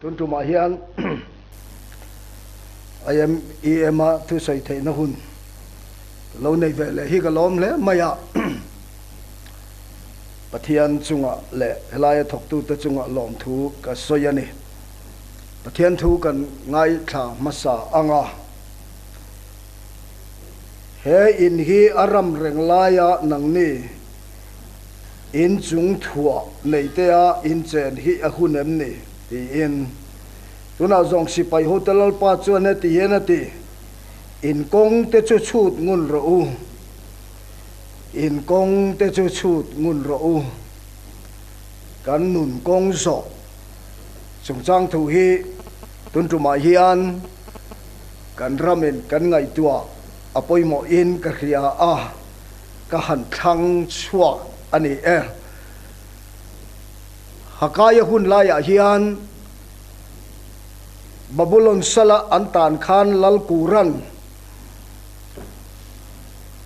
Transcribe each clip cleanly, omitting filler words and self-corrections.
Tun tumah hian IMEM-a thusawi theihna hun lo nei ve leh hi ka lawm hle mai a. Pathian chungah leh helaia thawktute chungah lawmthu ka sawi a ni. Pathian thu kan ngaithla hmasa ang a. He in hi a ram reng laia nangni in chung thuah neitea in chen hi a hun em ni? tiin. Tunah zawng sipai hote Lalpa chuan heti hian a ti, In kawng te chu chhut ngun rawh u, in kawng te chu chhut ngun rawh u, kan nun kawng zawh chungchang thu hi tun tumah hian kan ramin kan ngaihtuah a pawimawhin ka hria a. Ka han thlang chhuak a ni e. Hakaia hun laiah hian Babulon sala an tan khan Lal Kuran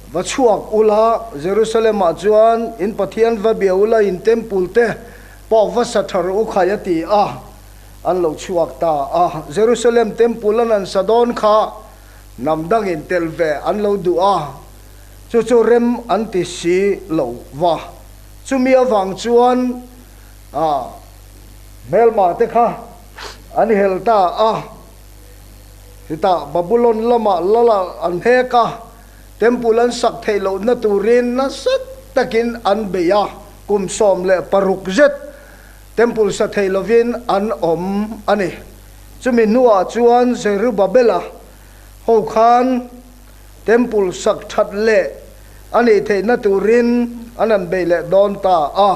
va chhuak ula, Jerusalem-ah chuan in Pathian va bia ula, in temple te pawh va sa tha rawh u khai a ti a, an lo chhuak ta a. Jerusalem temple an han sa dawn kha hnam dangin tel ve an lo duh a. Chu chu rem an ti si lo va. Chumi avang chuan hmelma te kha an hel ta a. Chutah Babulon lamah lal an hek a, temple an sak theih lohna turin nasa takin an bei a, kum 16 zet temple sa thei lovin an awm a ni. Chumi hnuah chuan Zerubbabel-a ho khan Temple sak that leh a nih theihna turin an han bei leh dawn ta a.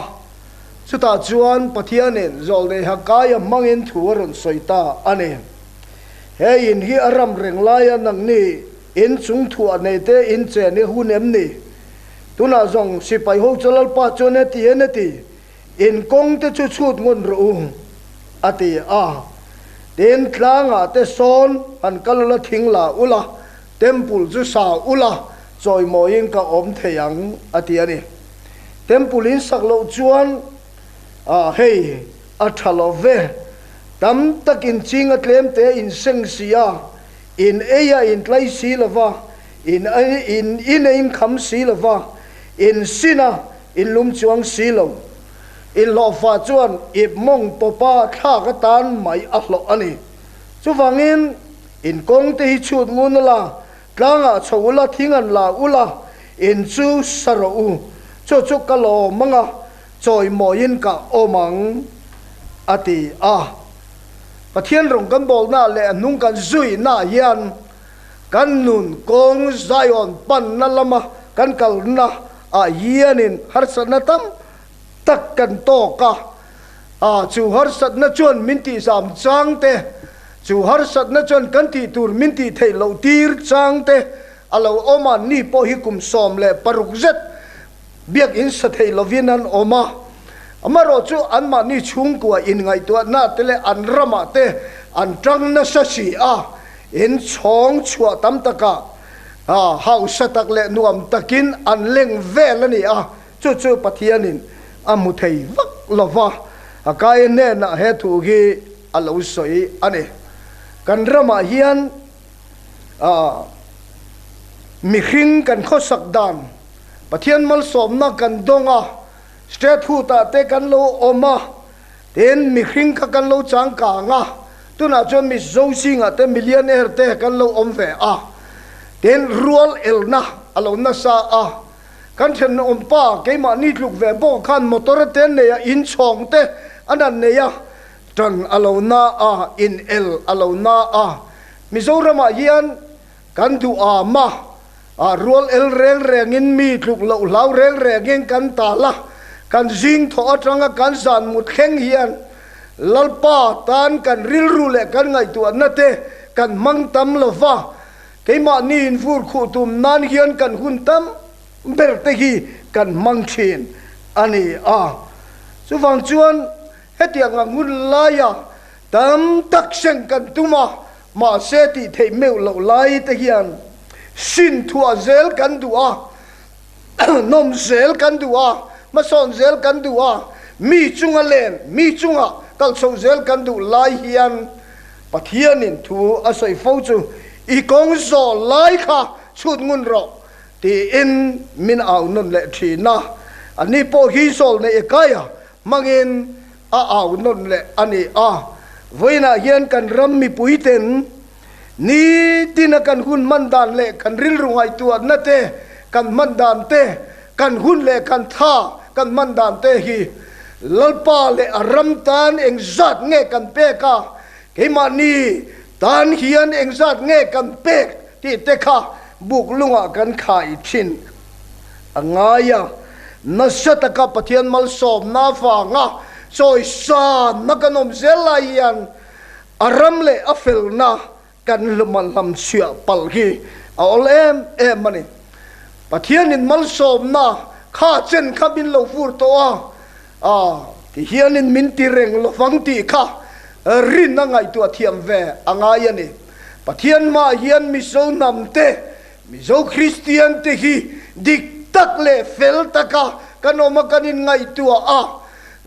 Chutah chuan Pathianin Zawlnei Hakaia hmangin thu a rawn sawi ta a ni. He in hi a ram reng laia nangni in chung thuah nei te in chen i hun em ni? Tunah zawng sipai ho chu Lalpa chuan heti hian a ti, In kawng te chu chhut ngun rawh u, a ti a. Tin, tlangah te sawn han kal ula thing la ula, temple chu sa ula, chawimawiin ka awm thei ang, a ti a ni. Temple in sak loh chuan, a hei, a tha lo ve. Tam takin ching a tlem te in seng si a, in ei a in tlai si lo va, in in in a in kham si lo va, in sin a In lum chuang si lo. In hlawhfa chuan ip mawng pawpa thlak atan mai a hlawh a ni. Chuvangin, in kawng te hi chhut ngun ula, tlangah chho ula, thing an la ula, in chu sa rawh u. Chu chu ka lawm ang a, chawimawiin ka awm ang, a ti a. Pathian rawng kan bawlna leh a hnung kan zuihna hian kan nun kawng Zion panna lama kan kalna ah hianin harsatna tam tak kan tawk a, ah chu harsatna chuan min tihzam chang te, chu harsatna chuan kan tih tur min tih theih loh tir chang te a lo awm a, ni pawh hi kum 16 zet biakinn sa thei lovin an awm a, amaherawh chu anmahni chhungkua inngaihtuahna te leh an ramah te an tang nasa si a, in chhawng chhuah tam takah Hausa tak leh nuam takin an leng vel a ni a, chu chu Pathianin a hmu thei vak lo va, a kai hnenah he thu hi a lo sawi a ni. Kan ramah hian mihring kan khawsak dan Pathian malsawmna kan dawng a, statehood ah te kan lo awm a, Tin, mihring kha kan lo changkang a, tunah chuan Mizo zingah te millionaire te kan lo awm ve a, tin rual elna a lo nasa a, kan thenawm pa keimahni tluk ve bawk khan motor te an nei a, inchhawng te an han nei a, tan a lo na a, in el a lo na a, Mizoramah hian kan duh am a, A rual el reng rengin mi tluk loh hlau reng rengin kan tal a, kan zing thawh atanga kan zan mut thleng hian Lalpa tan kan rilru leh kan ngaihtuahna te kan hmang tam lo va, keimahni invur khuh tum nan hian kan hun tam ber te hi kan hmang thin a ni a. Chuvang chuan hetiang ang hun laia tam tak seng kan tum a, Mahse tih theih meuh loh lai te hian sin thuah zel kan duh a, nawm zel kan duh a, hmasawn zel kan duh a, mi chunga len, mi chunga kal chho zel kan duh lai hian Pathianin thu a sawi fo chu i kawng zawh lai kha chhut ngun rawh tiin min au nawn leh thin a. Ani pawh hi zawl nei e kai a hmangin a au nawn leh a ni a. Vawiinah hian kan ram mipuiten nitina kan hun hman dan leh kan rilru ngaihtuahna te, kan hman dan te, kan hun leh kan tha kan hman dan te hi Lalpa leh a ram tan engzat nge kan pek a, keimahni tan hian engzat nge kan pek tih te kha buk lungah kan khai thin a ngai a. Nasa taka Pathian malsawmna avanga chawisanna kan awm zel lai hian a ram leh a felna kan hluma hlamchhiah palh hi a awl em em a ni. Pathianin malsawmna kha chen kha min lo fur tawh a, a ti hianin min ti reng lovang tih kha rin a ngaihtuah thiam ve a ngai a ni. Pathian mah hian Mizo hnam te, Mizo Kristian te hi dik tak leh fel taka kan awm a kan inngaihtuah a,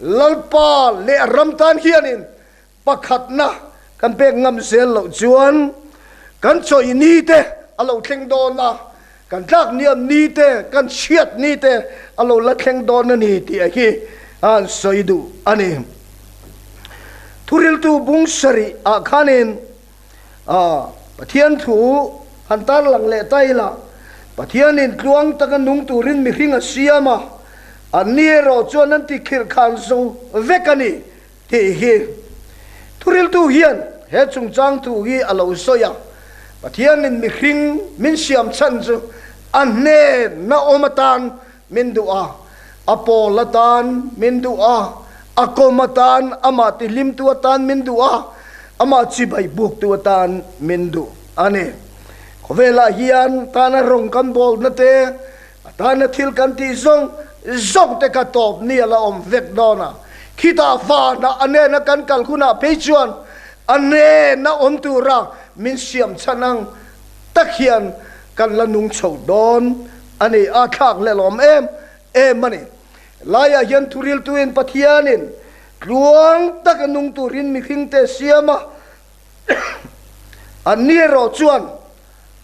Lalpa leh a ram tan hianin Pakhatna kan pek ngam zel loh chuan kan chawih ni te a lo thleng dawn a, kan tlak niam ni te, kan chhiat ni te a lo la thleng dawn a ni tih hi a han sawi duh a ni. Thuriltu bung sarih ah khanin Pathian thu han tarlang leh ta ila, Pathianin tluang taka nung turin mihring a siam a, anni erawh chuan an tikhirh khan zo vek a ni. Tih hi thuriltu hian he chungchang thu hi a lo sawi a, Pathianin mihring min siam chhan chu a hnenna awm atan min duh a, a pawl atan min duh a, a kawm atan, amah tihlimtu atan min duh a, amah chibai buktu atan min duh a ni. Khawvelah hian tana rawng kan bawlna te, A tana thil kan tih zawng zawng te kha tawp ni a la awm vek dawn a, khitah vanah a nena kan kal hunah phei chuan a nena awm tura min siam chhan ang tak hian kan la nung chho dawn a ni. A thlak hlelawm em em a ni. Laiah hian thuriltuin Pathianin tluang taka nung turin mihringte siam a, Anni erawh chuan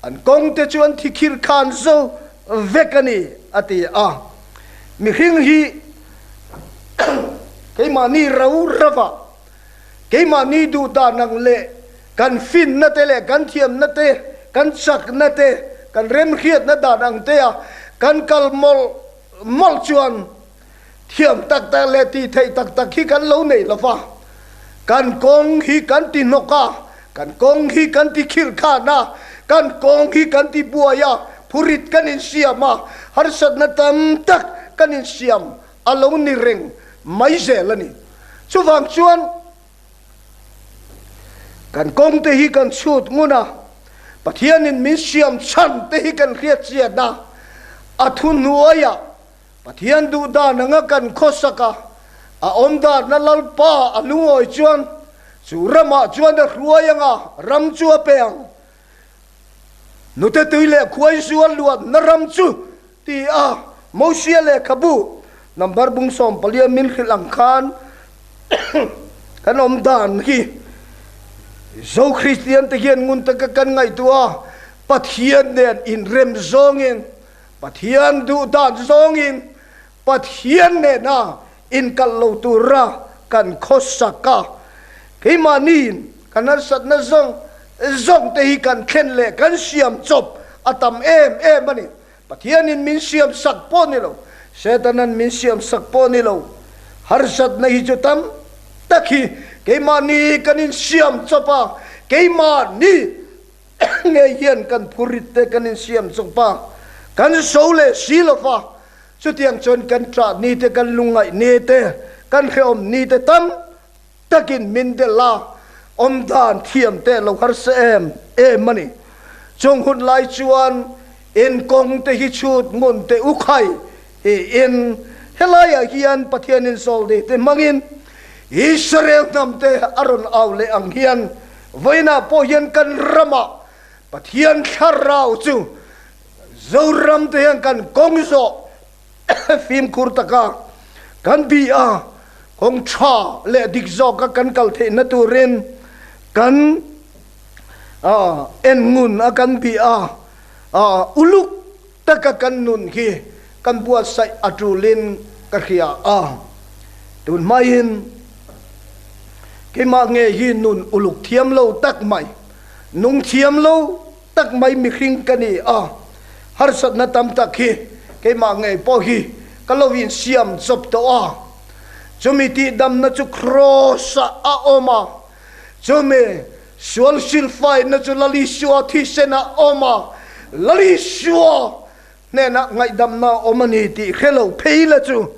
an kawngte chu an thi khir khan zo vek a ni, a ti a. Mihring hi keimahni rau rava keimahni duh dan ang leh kan finna te leh kan thiamna te, kan chakna te, kan remhriatna dan ang tea kan kal mawlh mawlh chuan Thiam tak tak leh tih theih tak tak hi kan lo nei lo va, kan kawng hi kan ti hnawk a, kan kawng hi kan ti khirh khan a, kan kawng hi kan ti buai a, phurit kan insiam a, harsatna tam tak kan insiam a lo ni reng mai zel a ni. Chuvang chuan kan kawng te hi kan chhut ngun a, Pathianin min siam chhan te hi kan hriatchian a, a thuhnuaiah Pathian duh dan anga kan khawsak a, a awm danna Lalpa a lungawi chuan chu ramah chuan a hruai anga ram chu a pe ang. Nute tui leh khuai zual luatna ram chu ti a Mosia lehkhabu number bung 14 min hrilh ang khan kan awm dan hi Zo Kristian te hian ngun taka kan ngaihtuah a, Pathian nen inrem zawngin Pathian duh dan zawngin Pathian nena inkalh lo tura kan khawsak a, keimahniin kan harsatna zawng zawng te hi kan thlen leh kan siam chawp a tam em em a ni. Pathianin min siam sak pawh ni lo, Setanan min siam sak pawh ni lo, harsatna hi chu tam tak hi keimahni kan insiam chawp a, keimahni Ngei hian kan phurit te kan insiam chawp a, kan so leh si lo va, chutiang chuan kan ṭah ni te, kan lungngaih ni te, kan hrehawm ni te tam takin min delh a, awm dan thiam te lo harsa em em a ni. Chung hun lai chuan in kawng te hi chhut ngun te u khai tiin helaiah hian Pathianin Sawlni te hmangin Israel hnam te a rawn au leh ang hian Vawiinah pawh hian kan ramah Pathian thlarau chu Zoram te hian kan kawng zawh fimkhur taka kan bih a. Kawng tha leh dik zawka kan kal theihna turin kan en ngun a kan bih a, uluk taka kan nun hi kan buatsaih a tulin ka hria a. Tun hmain keimah nge hi nun uluk thiam lo tak mai, nung thiam lo tak mai mihring ka ni a, harsatna tam tak hi keimah ngei pawh hi ka lo insiam chawp tawh a, chumi tihdamna chu Kraws-ah a awm a, chumi sual silfaina chu Lal Isua thisenah a awm a, Lal Isua hnenah ngaihdamna a awm a ni tih hre lo phei la chu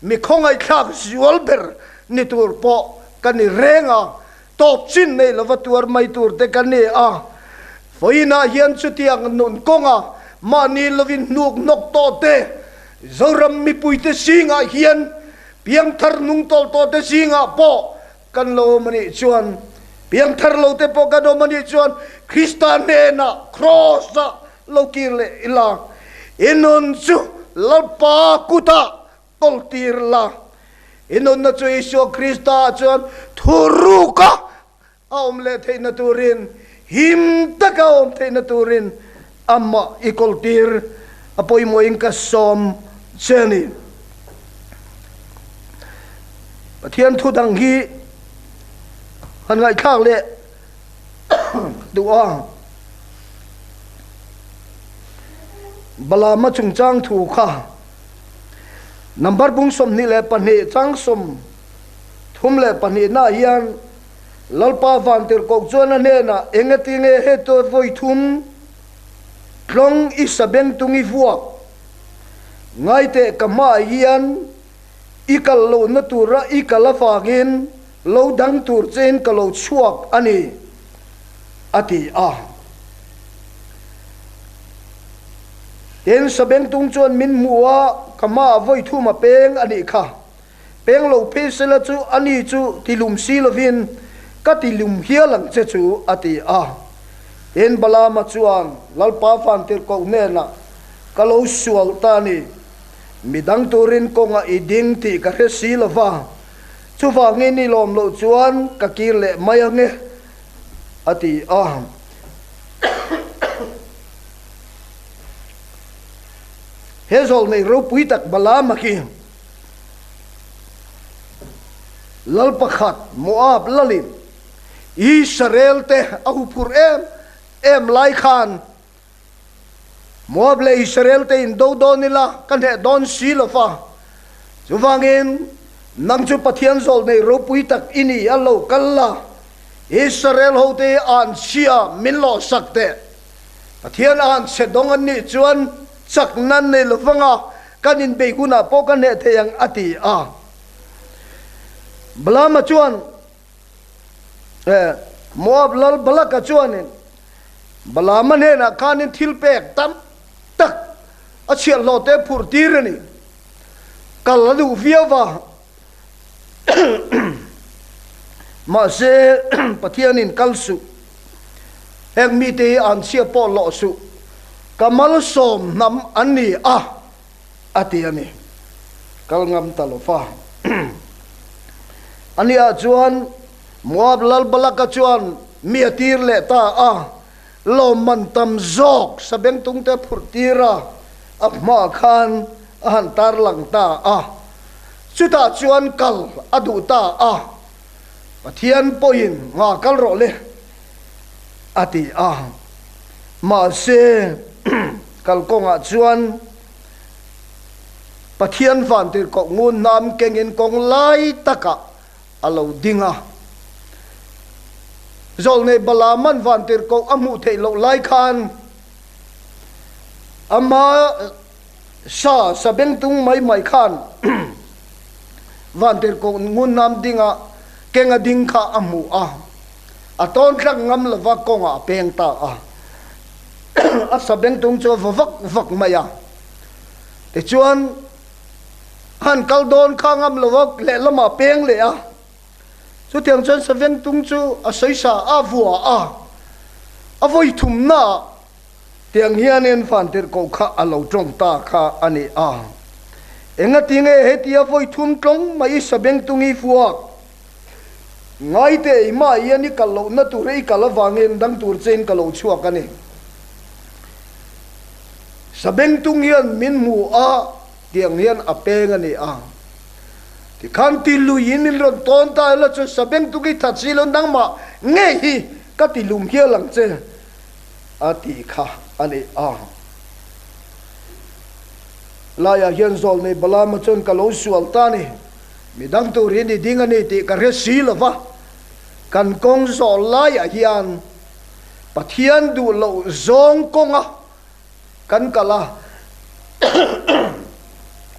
mi khawngaihthlak zual ber ni tur pawh ka ni reng a, Tawp chin nei lova tuar mai tur te ka ni a, vawiinah hian chutiang nun kawnga mahni lovin hnuk hnawk tawh te, Zoram mipuite zingah hian piangthar nung tawlh tawh te zingah pawh kan lo awm a nih chuan, piangthar lo te pawh kan awm a nih chuan Krista hnenah Kraws-ah lo kir leh ila, i nun chu Lalpa kutah Tawltir la, i nunna chu Isua Krista ah chuan thuruka a awm leh theihna turin, him taka a awm theihna turin amah i kawltir a pawimawhin ka sawm che a ni. Pathian thu dang hi han ngaihthlak leh duh a. Balaama chungchang thu kha Number bung 22 chang 32 naah hian Lalpa Vantirhkoh chuan a hnenah, Engatinge heta vawi thum tlawng i sabengtung i vuak? Ngaiteh ka hmaah hian i kal lohna tura i kal avangin lo dang tur chein ka lo chhuak a ni, a ti a. Tin, Sabengtung chuan min hmu a, ka hmaah vawi thum a peng a nih kha. Peng lo phei sela chu ani chu ti lum si lovin ka ti lum hial ang che chu, a ti a. Tin, Balaama chuan Lalpa Vantirhkoh hnenah, Ka lo sual ta a ni. Midang turin kawngah i ding tih ka hre si lo va, chuvangin i lawm loh chuan ka kir leh mai ange, a ti a. He zawlnei ropui tak Balaama khi lal pakhat Moab lalin Israel te a huphurh em em lai khan Moab leh Israel te in do dawn ila ka hneh dawn si lo va. Chuvangin nang chu Pathian zawlnei ropui tak i ni a lo kal la, Israel hote hi anchhia min lawhsak teh. Pathian a han chhe dawng an nih chuan chak nan nei lo vang a, kan inbei hunah pawh ka hneh thei ang a ti a. Balaama chuan Moab lal Balaka chuanin Balaama hnenah khanin thil pek tam tak a chhiahhlawh te phurh tir a ni. Kal a duh viau va. Mahse, Pathianin kal suh, heng mite hi an chhia pawh lawh suh, ka malsawm hnam an ni a, a ti a ni. Kal ngam ta lo fa. A niah chuan Moab lal Balaka chuan mi a tir leh ta a, lawmman tam zawk sabengtungte a phurh tir a, a hmaah khan a han tarlang ta a. Chutah chuan kal a duh ta a, Pathian pawhin nga kal rawh le a ti a. Mahse, kal kawngah chuan Pathian vantirhkoh ngun hnam kengin kawng lai takah a lo ding a. Zawlnei Balaama'n vantirhkoh a hmuh theih loh lai khan ama Sa, sabengtung mai mai khan vantirhkoh ngun nam dinga keng a ding kha a hmu a, a tawn tlak ngam lova kawngah a peng ta a. A sabengtung chu a va vak vak mai a. Tichuan, han kal dawn kha ngam lova lehlamah a peng leh a. Chutiang chuan sabengtung chu a sawisa a, a vua a, a vawi thumnaah Tiang hianin Vantirhkoh kha a lo tawng ta kha a ni a. Engatinge hetia vawi thum tlawng mai sabengtung i fuak? Ngai teh i mah hian i kal lohna tura i kal avangin dang tur chein ka lo chhuak a ni. Sabengtung hian min hmu a, tiang hian a peng a ni a. Tikhan ti luiin min rawn tawn ta ila chuan sabengtung i that si lo nangmah ngei hi ka ti lum hial ang che a ti kha a ni a. Laiah hian zawlnei Balaama chuan ka lo sual ta a ni. Midang tur hi ni ding a ni tih ka hre si lo va, kan kawng zawh laiah hian Pathian duh loh zawng kawnga kan kal a,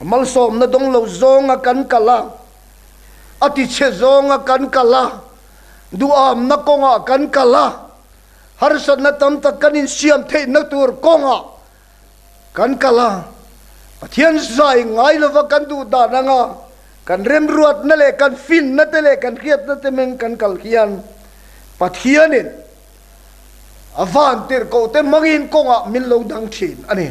malsawmna dawng lo zawnga kan kal a, a tichhe zawnga kan kal a, duhamna kawngah kan kal a, harsatna tam tak kan insiam theihna tur kawngah Kan kal a, Pathian zai ngai lova kan duh dan anga kan remruatna leh kan finna te leh kan hriatna te meng kan kal hian Pathianin a vantirhkoh te hmangin kawngah min lo dang thin a ni.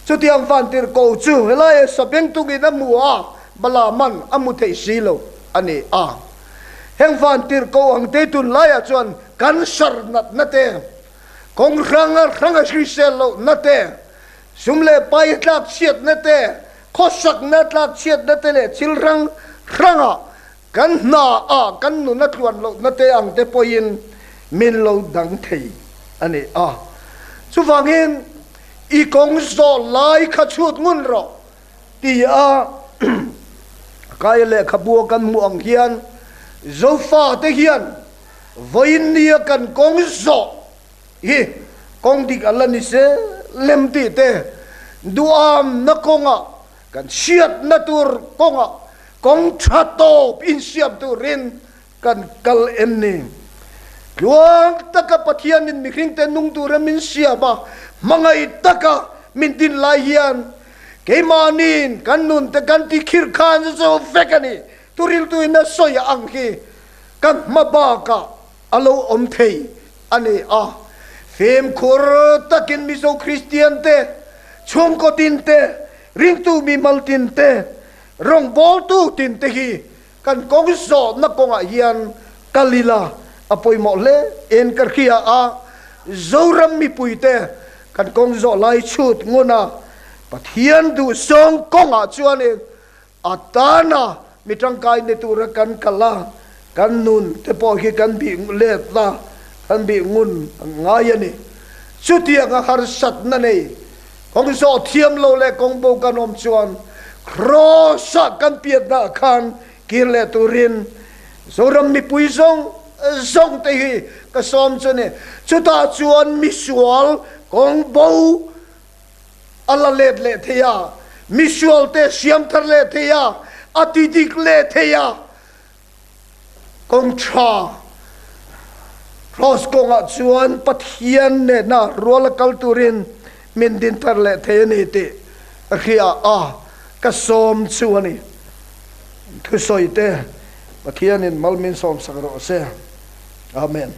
Chutiang vantirhkoh chu helai sabengtungin a hmu a, Balaman a hmu thei si lo a ni a. Heng vantirhkoh ang te tunlaiah chuan cancer natna te, Kawng hranga hranga hrisel lohna te, sum leh pai tlak chhiatna te, khawsakna tlak chhiatna te leh thil hrang hranga kan hna ah kan nun a tluan lohna te ang te pawhin min lo dang thei a ni a. Chuvangin i kawng zawh lai kha chhut ngun rawh ti a Kaia lehkhabu a kan hmuh ang hian Zofa te hian Vawiin nia kan kawng zawh hi kawng dik a la ni se lem tih te, duhamna kawngah kan hriatna tur kawngah kawng tha tawp insiam turin kan kal em ni? Tluang taka Pathianin mihringte nung tura min siam a, hmangaih taka min din lai hian keimahniin kan nunte kan tikhirh khan zo vek a ni. Thuriltuin a sawi ang hi Ka hma bakah a lo awm thei a ni a. Fimkhur takin Mizo Kristian te, chhungkaw tin te, ringtu mimal tin te, rawngbawltu tin te hi kan kawng zawhna kawngah hian kal ila a pawimawh hle en ka hria a. Zoram mipui te kan kawng zawh lai chhut ngun a, Pathian duhsawng kawngah chuanin A tana mi tangkai ni tura kan kal a, kan nun te pawh hi kan bih let a, kan bih ngun ngai a ni. Chutianga harsatna nei, kawng zawh thiam lo leh kawng bo kan awm chuan Kraws-ah kan piatnaah khan kir leh turin Zoram mipui zawng zawng te hi ka sawm chu a ni. Chutah chuan misual kawng bo A la let leh thei a, misualte siam thar leh thei a, a ti dik leh thei a. Kawng tha Cross kawngah chuan Pathian nena rual a kal turin min din thar leh thei a ni tih ka hria a, ka sawm chu a ni. Thusawi te Pathianin mal min sawmsak rawh se. Amen.